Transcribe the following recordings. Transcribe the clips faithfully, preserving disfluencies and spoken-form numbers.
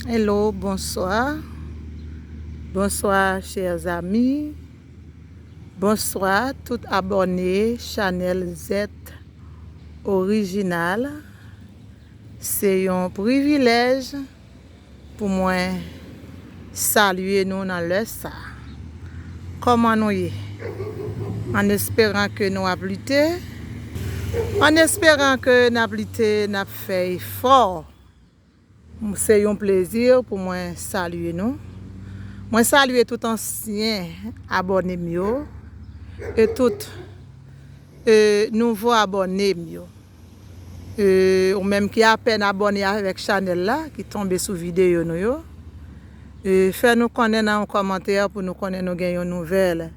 Hello, bonsoir. Bonsoir, chers amis. Bonsoir, tout abòne chanèl Zèt Orijinal. Se yon privilèj pou mwen salye nou nan lè sa. Kòman nou ye? An esperan ke nou ap lite. An esperan ke n ap lite, n ap fè efò. Se yon plezi pou mwen salye nou. Mwen salye tout ansyen abòne m yo e tout e, nouvo abòne m yo. E, ou menm ki apèn abòne avèk chanèl la, ki tonbe sou videyo nou yo, e, fè nou konnen nan yon kòmantè pou nou konnen nou gen yon nouvèl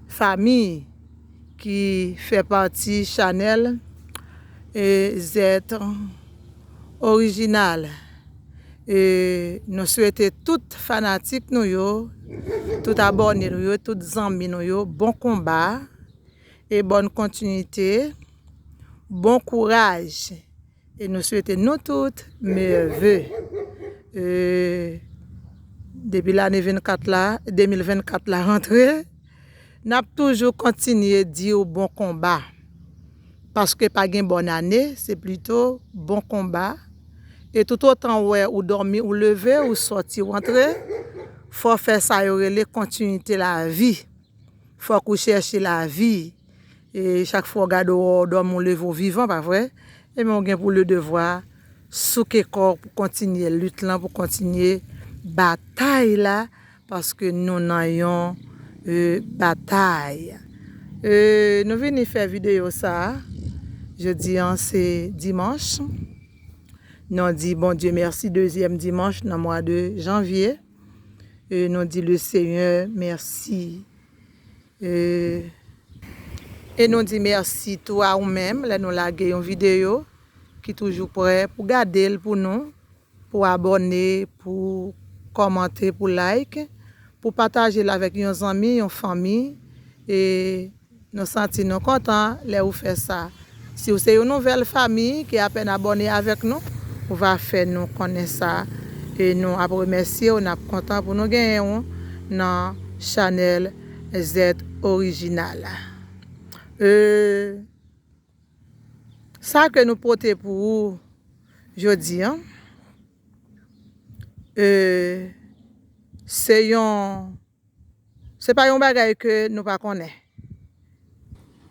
fami ki fè pati chanèl e, Zèt Orijinal. E, nou swete tout fanatik nou yo, tout abòne nou yo, tout zanmi nou yo, bon konba e bòn kontinite, bon kouraj. E nou swete nou tout meyè ve. E, depi lane vennkat la, de mil vennkat la rantre, n ap toujou kontinye di w bon konba. Paske pa gen bòn ane, se plito bon konba. E toutotan w wè ou dòmi, ou leve, ou sòti, ou antre, fò w fè sa yo rele kontinite lavi. Fòk ou chèche lavi. E chak fwa w gade w, w dòmi, ou leve, ou vivan, pa vre? Ebyen, ou gen pou le devwa souke kò w pou kontinye lit lan, pou kontinye batay la, paske nou nan yon e, batay. E, nou vini fè videyo sa a. Jodi an se dimanch. Nou di Bondye mèsi, dezyèm dimanch nan mwa de janvye. E, nou di le Senyè mèsi. E, e nou di mèsi tou a ou menm lè nou lage yon videyo ki toujou prè pou gade l pou nou, pou abòne, pou kòmante, pou like, pou pataje l avèk yon zanmi, yon fanmi. E nou santi nou kontan lè ou fè sa. Si w se yon nouvèl fami ki apèn abòne avèk nou, ou va fè nou konnen sa. E nou ap remèsye w, n ap kontan pou nou genyen w nan chanèl Zèt Orijinal. E sa ke nou pote pou ou jodi an, e, se yon, se pa yon bagay ke nou pa konnen.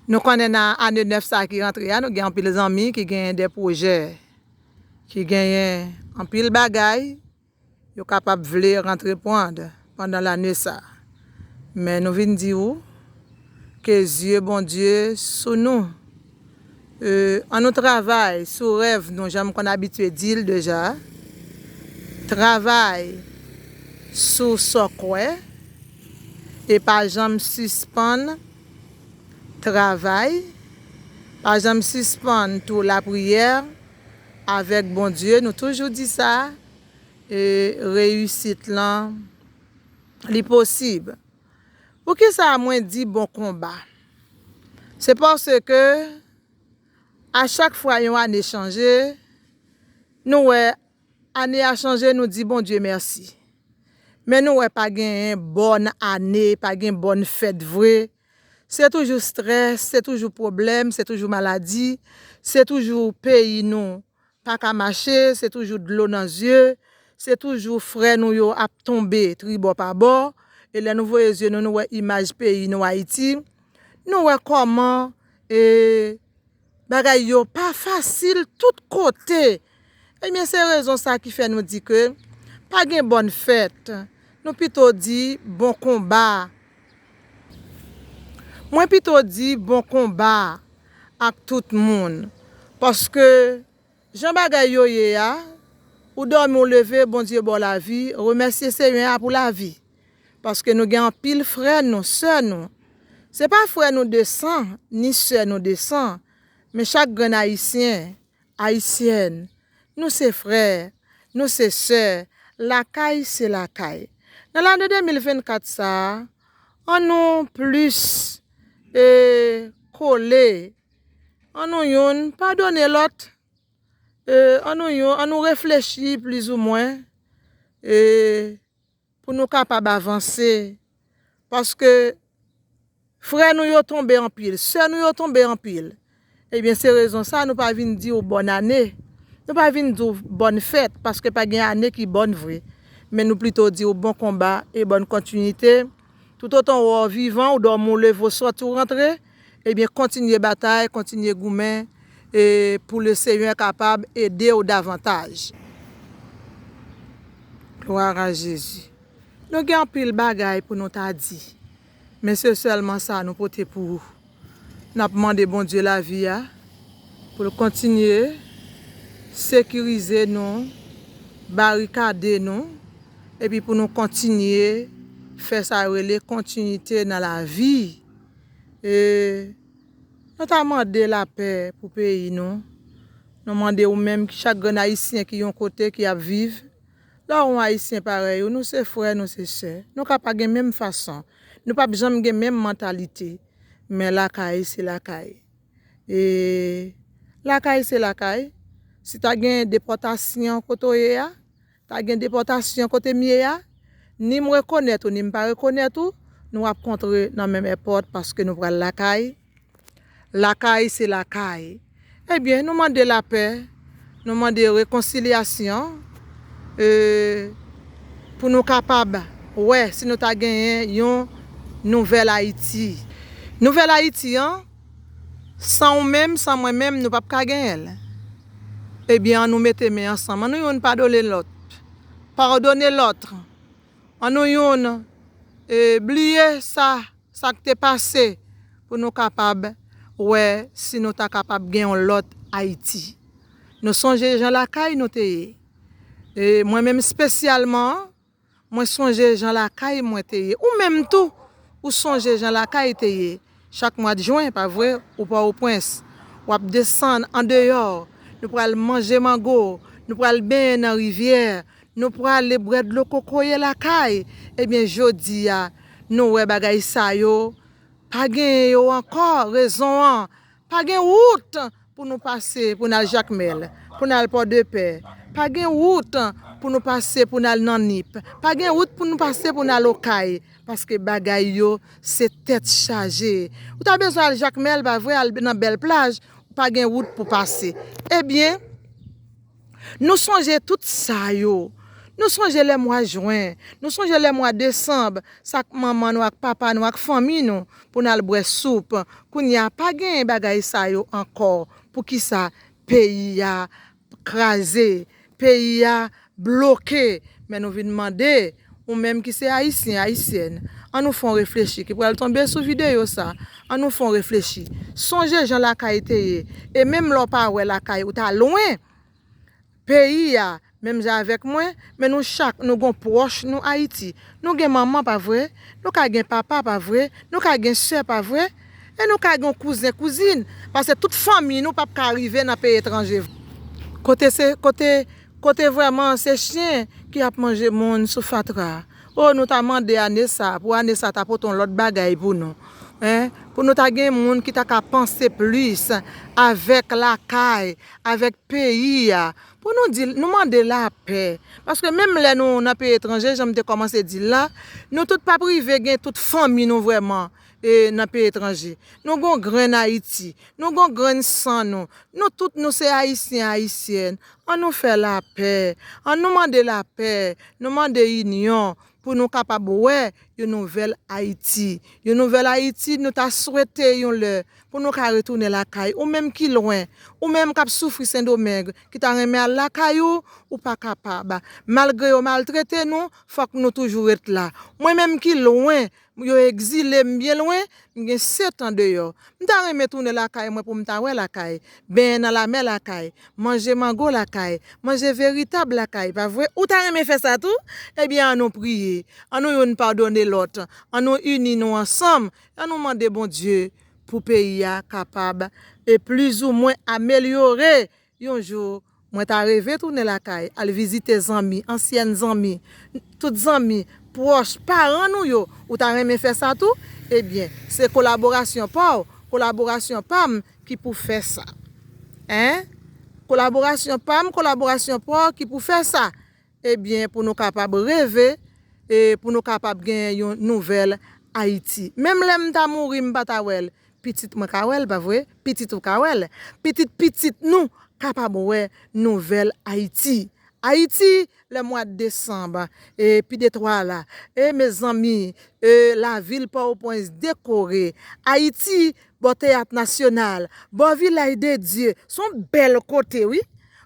Nou konnen nan ane nèf sa ki rantre a, nou gen anpil zanmi ki genyen de pwojè, ki genyen anpil bagay, yo kapab vle rantreprann pandan lane sa. Men nou vin di ou ke zye Bondye sou nou. E, ann nou travay sou rèv nou, jan m konn abitye di l deja. Travay sou sa w kwè e pa janm sispann travay. Pa janm sispann tou lapriyè avèk Bondye. Nou toujou di sa. E reyisit lan, li posib. Poukisa mwen di bon konba? Se paske a chak fwa yon ane chanje, nou wè ane a chanje, nou di Bondye mèsi. Men nou wè pa genyen bòn ane, pa gen bòn fèt vre. Se toujou strès, se toujou pwoblèm, se toujou maladi, se toujou peyi nou pa ka mache, se toujou dlo nan zye, se toujou frè nou yo ap tonbe tribò pa bò. E lè nou voye zye nou, nou wè imaj peyi nou, Ayiti. Nou wè kòman, e, bagay yo pa fasil tout kote. Ebyen, se rezon sa ki fè nou di ke pa gen bòn fèt. Nou pito di bon konba. Mwen pito di bon konba ak tout moun. Paske jan bagay yo ye a, ou dòmi, ou leve, Bondye ba w lavi, remèsye Senyè a pou lavi. Paske nou gen anpil frè nou, sè nou. Se pa frè nou de san, ni sè nou de san, men chak grenn Ayisyen, Ayisyèn, nou se frè, nou se sè, lakay se lakay. Nan lane de mil vennkat sa a, an nou plis, e, kole, an nou youn padone lòt, e, an nou youn, an nou reflechi plizoumwen, e pou nou kapab avanse. Paske frè nou yo tonbe anpil, sè nou yo tonbe anpil. Ebyen, se rezon sa nou pa vin di w bòn ane. Nou pa vin di w bòn fèt, paske pa gen ane ki bòn vre. Men nou plito di w bon konba e bòn kontinite. Toutotan w wè w vivan, w dòmi, w leve, w sòti, w rantre, ebyen, kontinye batay, kontinye goumen, e pou Lesenyè kapab ede w davantaj. Glwa a Jezi. Nou gen anpil bagay pou nou ta di, men se sèlman sa nou pote pou ou. N ap mande Bondye lavi a pou l kontinye sekirize nou, barikade nou, epi pou nou kontinye fè sa yo rele kontinite nan lavi. E nou ta mande lapè pou peyi nou. Nou mande ou menm, chak grenn Ayisyen ki yon kote, ki ap viv, lè w yon Ayisyen parèy ou, nou se frè, nou se sè. Nou ka pa gen menm fason. Nou p ap janm gen menm mantalite. Men lakay, se lakay. E lakay, se lakay. Si ta gen depòtasyon kote w ye a, ta gen depòtasyon kote m ye a, ni m rekonèt ou, ni m pa rekonèt ou, nou ap kontre nan menm èpòt paske nou pral lakay. Lakay, se lakay. Ebyen, nou mande lapè, nou mande rekonsilyasyon, e, pou nou kapab wè si nou ta genyen yon nouvèl Ayiti. Nouvèl Ayiti an, san ou menm, san mwen menm, nou p ap ka genyen l. Ebyen, an nou mete men ansanm, an nou youn padone lòt. Pardonner l'autre. An nou youn, e, bliye sa, sa k te pase, pou nou kapab wè si nou ta kapab gen yon lòt Ayiti. Nou sonje jan lakay nou te ye. E mwen menm espesyalman, mwen sonje jan lakay mwen te ye. Ou menm tou, ou sonje jan lakay te ye. Chak mwa de jen, pa vre, ou Pòtoprens. W ap desann andeyò. Nou pral manje mango. Nou pral benyen nan rivyè. Nou prale bwè dlo kokoye lakay. Ebyen, jodi a, nou wè bagay sa yo. Pa genyen yo ankò, rezon an. Pa gen wout pou nou pase pou n al Jakmèl, pou n al Pòdepè. Pa gen wout pou nou pase pou n al nan Nip. Pa gen wout pou nou pase pou n al Okay. Paske bagay yo se tèt chaje. Ou ta bezwen al Jakmèl, pa vre, al nan bèl plaj, ou pa gen wout pou pase. Ebyen, nou sonje tout sa yo. Nou sonje lè mwa jen, nou sonje lè mwa desanm, sa k manman nou ak papa nou ak fanmi nou pou n al bwè soup. Kounye a, pa genyen bagay sa yo ankò. Poukisa peyi a kraze, peyi a bloke? Men nou vin mande, ou menm ki se Ayisyen, Ayisyèn, an nou fè yon reflechi, ki pral tonbe sou videyo sa, an nou fè yon reflechi. Sonje jan lakay te ye, e menm lè w pa wè lakay, ou ta lwen, peyi a, menm jan avèk mwen, men nou chak, nou gon pwòch nou Ayiti. Nou gen manman, pa vre? Nou ka gen papa, pa vre? Nou ka gen sè, pa vre? E nou ka gen kouzen, kouzin. Paske tout fanmi nou p ap ka rive nan peyi etranje. Kote se, kote, kote vrèman se chen ki ap manje moun sou fatra. O, nou ta mande ane sa, pou ane sa ta pote yon lòt bagay pou nou. Hein? Pou nou ta gen moun ki ta ka panse plis avèk lakay, avèk peyi a. Pou nou di, nou mande lapè. Paske menm lè nou nan peyi etranje, jan m te kòmanse di l la, nou tout p ap rive gen tout fanmi nou vrèman, e, nan peyi etranje. Nou gon grenn Ayiti, nou gon grenn san nou. Nou tout nou se Ayisyen, Ayisyèn. An nou fè lapè, an nou mande lapè, nou mande inyon pou nou kapab wè yon nouvèl Ayiti. Yon nouvèl Ayiti, nou ta swete yon lè pou nou ka retounen lakay. Ou menm ki lwen, ou menm k ap soufri Sendomeng, ki ta renmen al lakay ou, ou pa kapab. Malgre yo maltrete nou, fòk nou toujou ret la. Mwen menm ki lwen, yo egzile m byen lwen, m gen sèt an deyò. M ta renmen tounen lakay mwen pou m ta wè lakay, benyen nan lamè lakay, manje mango lakay, manje veritab lakay, pa vre? Ou ta renmen fè sa tou? Ebyen, an nou priye, an nou youn padone lòt, an nou ini nou ansanm, an nou mande Bondye pou peyi a kapab, e plizoumwen amelyore. Yon jou, mwen ta reve tounen lakay, al vizite zanmi, ansyèn zanmi, tout zanmi, pwòch, paran nou yo. Ou ta renmen fè sa tou? Ebyen, se kolaborasyon pa w, kolaborasyon pa m ki pou fè sa. Hein? Kolaborasyon pa m, kolaborasyon pa w ki pou fè sa. ebyen, pou nou kapab reve, e pou nou kapab gen yon nouvèl Ayiti. Menm lè m ta mouri, m pa ta wè l, pitit mwen ka wè l, pa vre? Pitit ou ka wè l. Pitit pitit nou kapab wè nouvèl Ayiti. Ayiti, le mwa de desanm, e pi de twa la. E mezanmi, e lavil Pòtoprens dekore. Ayiti, bò Teyat Nasyonal, bò Vilaj de Dye, se yon bèl kote, wi.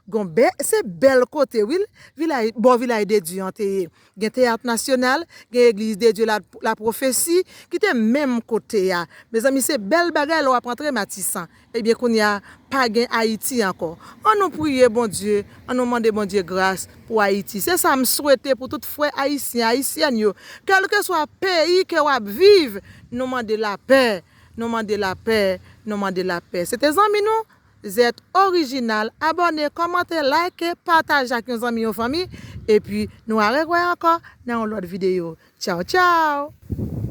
Gon bè, se bèl kote, wi, vilaj, bò Vilaj de Dye an te ye. Gen Teyat Nasyonal, gen Egliz de Dye la, la Pwofesi, ki te menm kote a. Mezanmi, se bèl bagay lè w ap antre Matisan. Ebyen, kounye a, pa gen Ayiti ankò. An nou priye Bondye, an nou mande Bondye gras pou Ayiti. Se sa m swete pou tout frè ayisyen, ayisyèn yo. Kèlkeswa peyi ke w ap viv, nou mande lapè, nou mande lapè, nou mande lapè. Se te zanmi nou, Zèt Orijinal. Abòne, kòmante, like, pataje ak yon zanmi, yon fanmi. Epi, nou a rewè ankò nan yon lòt videyo. Tchaw, tchaw!